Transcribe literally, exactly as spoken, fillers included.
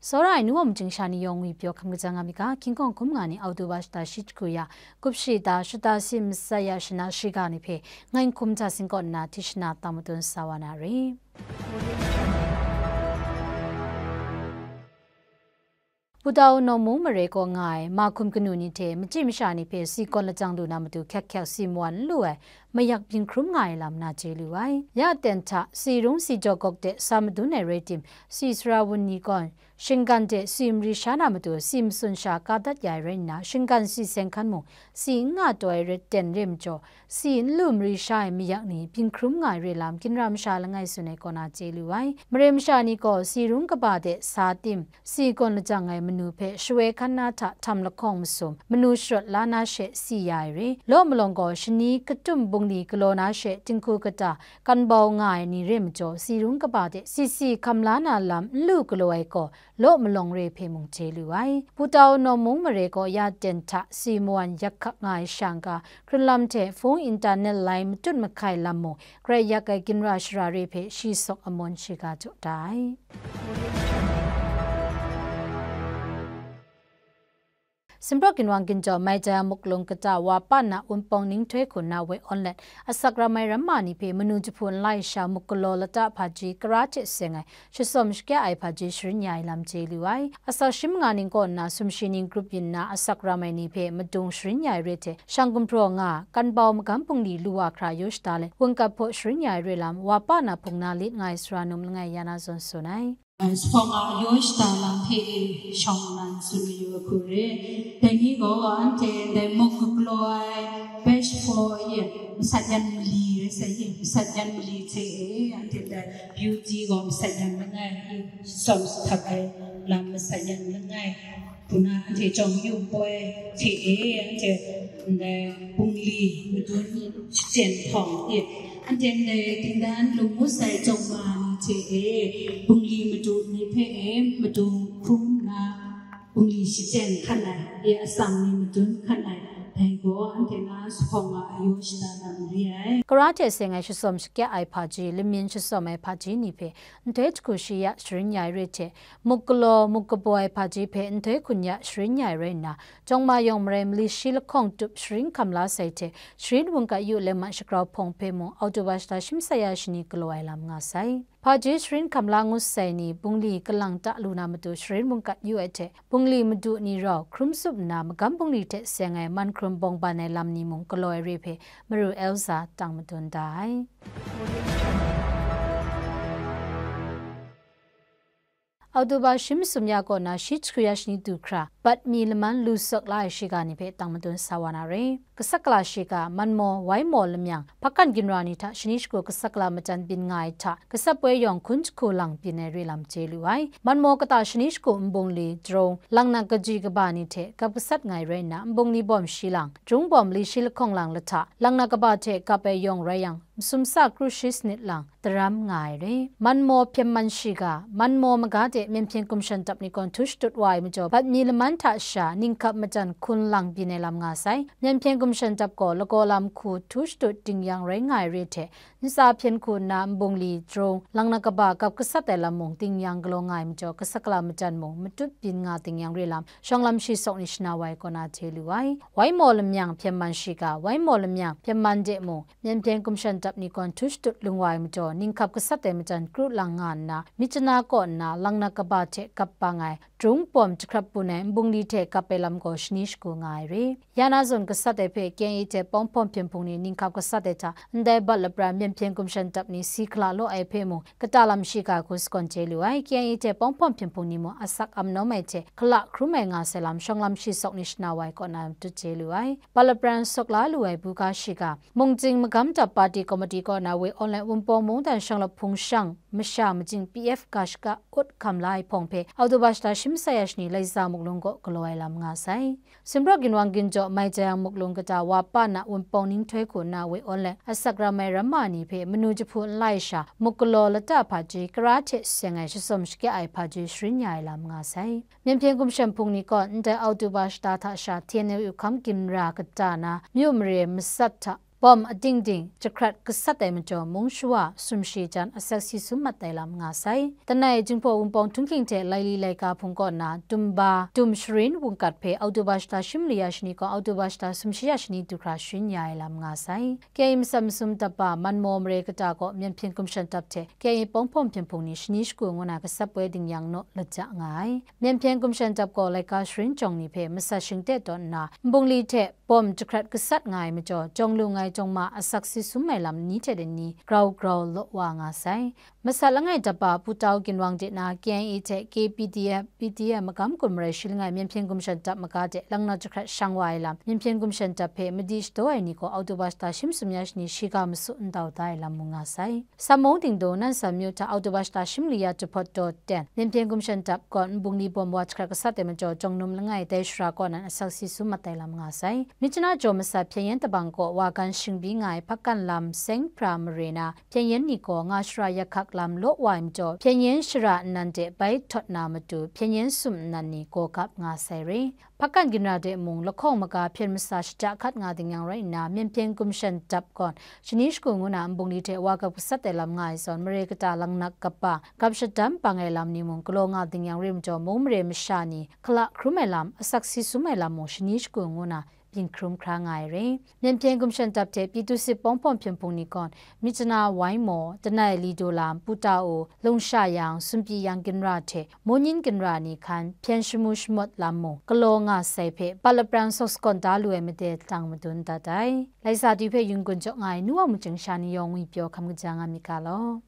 Tsawra ai nu wa majing sha ni yawng ngwi pyaw hkam kajang nga myit ga, hkying hkawng hkum nga ni Oktoba shata shi jahku ya, gup shi ta shata si matsat ya shana shiga ni hpe, ngai Hkum Hta Sing kaw nna tishana tang madun sa wa na re. Putau Naw Mung mare kaw nga ai mahkum kanu ni hte machyi masha ni hpe si kawn lajang lu na matu hkyak hkyak si mawan n lu ai, mayak byin hkrum nga ai lam na chye lu ai. Ya ten hta, si rung si jaw gawk de sa madun ai rai tim, si sara wun ni gaw, shinggan de si mari sha na matu si matsun sha ka dat ya ai rai nna, shinggan si seng hkan mung, si n nga taw ai rai ten re majaw, si n lu mari sha ai mayak ni byin hkrum nga ai re lam, ginra masha langai tsun ai kaw na chye lu ai. Mare masha ni gaw si rung kaba de sa tim, si kawn lajang ai manu hpe shawoi hkan na hta htam lahkawng masum, manu sharawt la na she si ya ai re. Law malawng gaw shani katum bungli galaw na she dinghku kata, kan bau nga ai ni re majaw, si rung kaba de si si hkam la na lam n lu galaw ai gaw, law malawng re hpe mung chye lu ai. Putau Naw Mung mare gaw ya ten hta si mawan yak hkak nga ai shang ga, hkrunlam hte hpung internet lai matut mahkai lam mung, grai yak ai ginra shara re hpe shi sawk amawn shiga jaw da ai. Sumpraw ginwang ginjaw Maitaya Muklung kata wa pa na Wunpawng Ninghtoi hku na woi awn let, asak ram ai ramma ni hpe manu jahpu nlai sha muk galaw lata hpaji kara hte seng ai, shasawm shakya ai hpaji sharin ya ai lam chye lu ai. Asak shi manga ning kaw nna sumshi ning grup yin nna asak ram ai ni hpe madung sharin ya ai re hte, shang gumhpraw nga, kan bau magam bungli lu wa hkra yaw shada let, wunkat hpaw sharin ya ai re lam, wa pa na hpung na lit nga ai sara num langai ya na zawn tsun ai. Sawng a yaw shada lam hpe e shawng nnan tsun mayu ai hku re. Dai ni gaw anhte ndai muk gagalaw ai, batch four e, masat yan mali rai sai e, masat yan mali hte e, anhte ndai beauty gaw masat yan langai e, shasawm shahtap ai lam masat yan langai. Hpuna anhte chyawm yu poi hte e, anhte ndai bungli madun shachyen hpawng e, anhte ndai dingdan lung ngut sai chyawm ma ni hte e, bungli madu ni hpe e, madu hkrum nna bungli shachyen hkan ai, e atsam ni madun hkan ai, dai gaw anhte na sahpawng a yaw shada lam re ai. Kara hte seng ai shasawm shakya ai hpaji, lamyin shasawm ai hpaji ni hpe, nhtoi jahku shi ya sharin ya ai re hte, muk galaw, muk kabaw ai hpaji hpe nhtoi hkun ya sharin ya ai rai nna, chyawm ma yawng marai mali shi lahkawng tup sharin hkam la sai hte, sharin wunkat yu lengman shagrau hpawng hpe mung, Oktoba shata shi masat ya shani galaw ai lam nga sai. Hpaji sharin hkam la ngut sai ni, bungli kalang ta lu na matu sharin wunkat yu ai hte, bungli madu ni rau hkrum tsup nna, magam bungli hte seng ai man hkrum bawng ban ai lam ni mung galaw ai re hpe, Maru Elsa tang madun da ai. Oktoba shi masum ya kaw na shi jahku ya shani du hkra, bat mi laman lu sawk la ai shiga ni hpe tang madun sa wa na re. Gasat gala shiga, Manmaw, Waimaw, Lamyang, Hpakan ginra ni hta shani shagu gasat gala machyan byin nga ai hta, gasat poi yawng hkun jahku lang byin ai re lam chye lu ai. Manmaw kata shani shagu nbungli, Jrung, Langnak kaji kaba ni hte gap gasat nga ai rai nna, nbungli bawm shi lang, Jrung bawm li shi lahkawng lang lahta, Langnak kaba hte gap ai yawng rai yang, masum sa kru shi sanit lang, daram nga ai re. Manmaw hpyen man shiga, Manmaw maga de Myen hpyen gum shan dap ni gaw htu shatut wa ai majaw, bat mi laman hta sha, ninghkap machyan hkun lang byin ai lam nga sai. Myen hpyen gum shan dap gaw lagaw lam hku htu shatut ding yang rai nga ai re hte, ntsa hpyen hku nna nbungli, Jrung, Langnak kaba gap gasat ai lam mung ding yang galaw nga ai majaw, gasat gala machyan mung matut byin nga ding yang re lam, shawng lam shi sawk ni shana wa ai kaw na hte lu ai. Waimaw Lamyang hpyen man shiga, Waimaw Lamyang hpyen man de mung, Myen hpyen gum shan dap ni gaw htu shatut lung wa ai majaw, ninghkap gasat ai machyan kru lang nga nna, Myitkyina kaw nna Langnak kaba hte gap bang ai, Jrung bawm jahkrap bun ai nbungli hte gap ai lam gaw shani shagu nga ai re. Ya na zawn gasat ai hpe K N A hte Pawng Hpawng Hpyen Hpung ni ninghkap gasat ai hta, ndai bat lapran Myen hpyen gum shan dap ni si hkala law ai hpe mung, kata lam shiga hku sagawn chye lu ai. K N A hte Pawng Hpawng Hpyen Hpung ni mung asak amnawm ai hte hkala hkrum ai nga sai lam, shawng lam shi sawk ni shana wa ai kaw na matut chye lu ai. Bat lapran sawk la lu ai buga shiga, Mungtsing Magam Dap Party Committee kaw na woi awn let Wunpawng mungdan Shawng Lap Hpung shang masha majing P F ga shaka ut hkam la ai hpawng hpe, Oktoba shata shi masat ya shani Laiza Muklung kaw galaw ai lam nga sai. Sumpraw ginwang ginjaw Maitayang Muklung kata wa pa na Wunpawng Ninghtoi hku na woi awn let, asak ram ai ramma ni hpe manu jahpu nlai sha, muk galaw lata hpaji, kara hte seng ai shasawm shakya ai hpaji sharin ya ai lam nga sai. Myen hpyen gumshan hpung ni gaw ndai Oktoba shata hta sha T N L U hkam ginra kata na, myu mare masat hta bawm ating ting jahkrat gasat ai majaw, mung shawa sumshi jan asak si sum mat ai lam nga sai. Tanai Jinghpaw Wunpawng Htunghking hte Laili laika hpung kaw na tumba tum sharin wungkat hpe Oktoba shata shi mali ya shani kaw Oktoba shata sumshi ya shani du hkra sharin ya ai lam nga sai. K I A masat masum dap ba Manmaw mare kata kaw Myen Hpyen Gumshan Dap hte K I A Pawng Hpawm Hpyen Hpung ni shani shagu ngu na gasat poi dingyang naw lajang nga ai. Myen Hpyen Gumshan Dap gaw laika sharin jawng ni hpe masat shingteh tawn nna, nbungli hte bawm jahkrat gasat nga ai majaw, jawng lu ngai jawng ma asak si sum ai lam ni hte ni grau grau law wa nga sai. Masat langai dap ba Pu Tau Ginwang de na K I A hte K P D F, P D F magam gun marai shi langai Myen Hpyen Gumshan Dap maga de langnau jahkrat shang wa ai lam, Myen Hpyen Gumshan Dap hpe madi shadaw ai ni gaw Oktoba shata shi masum ya shani shiga masu ndau da ai lam mung nga sai. Samung Dingdo Nansan myu hta Oktoba shata shi mali ya jahpawt daw ten, Myen Hpyen Gumshan Dap gaw nbungli bawm wa jahkrat gasat ai majaw, jawng num langai dai shara kaw nan asak si sum mat ai lam nga sai. Myitkyina jaw masat Hpyen Yen Dabang kaw wa gan shingbi nga ai hpakan lam seng pra mare na, Hpyen Yen ni gaw nga shara yakhak lam law wa ai majaw, Hpyen Yen shara nnan de bai htawt na matu, Hpyen Yen sum nnan ni gaw gap nga sai re. Hpakan ginra de mung, lahkawng maga hpyen masa shada hkat nga ding yang rai nna, Myen Hpyen Gumshan Dap gaw shani shagu ngu na nbungli hte wa gap gasat ai lam nga ai zawn, mare kata langnak kap ba, gap shadam bang ai lam ni mung galaw nga ding yang re majaw, mung mare masha ni hkala hkrum ai lam, asak si sum ai lam mung shani shagu ngu na byin hkrum hkra nga ai re. Myen Hpyen Gumshan Dap hte Pyi Tu Sit Pawng Hpawm Hpyen Hpung ni gaw, Myitkyina Wai Maw, Tanai Lido Lam, Pu Ta U, Lungsha Yang, Sunpyi Yang ginra hte Monyin ginra ni hkan hpyen shamu shamawt lam mung galaw nga sai hpe, bat laprang sawk sagawn da lu ai made lang madun dat ai. Laisa du hpe yun gun jaw nga ai nu wa machyin sha ni yawng ngwi pyaw hkam kaja nga myit ga law.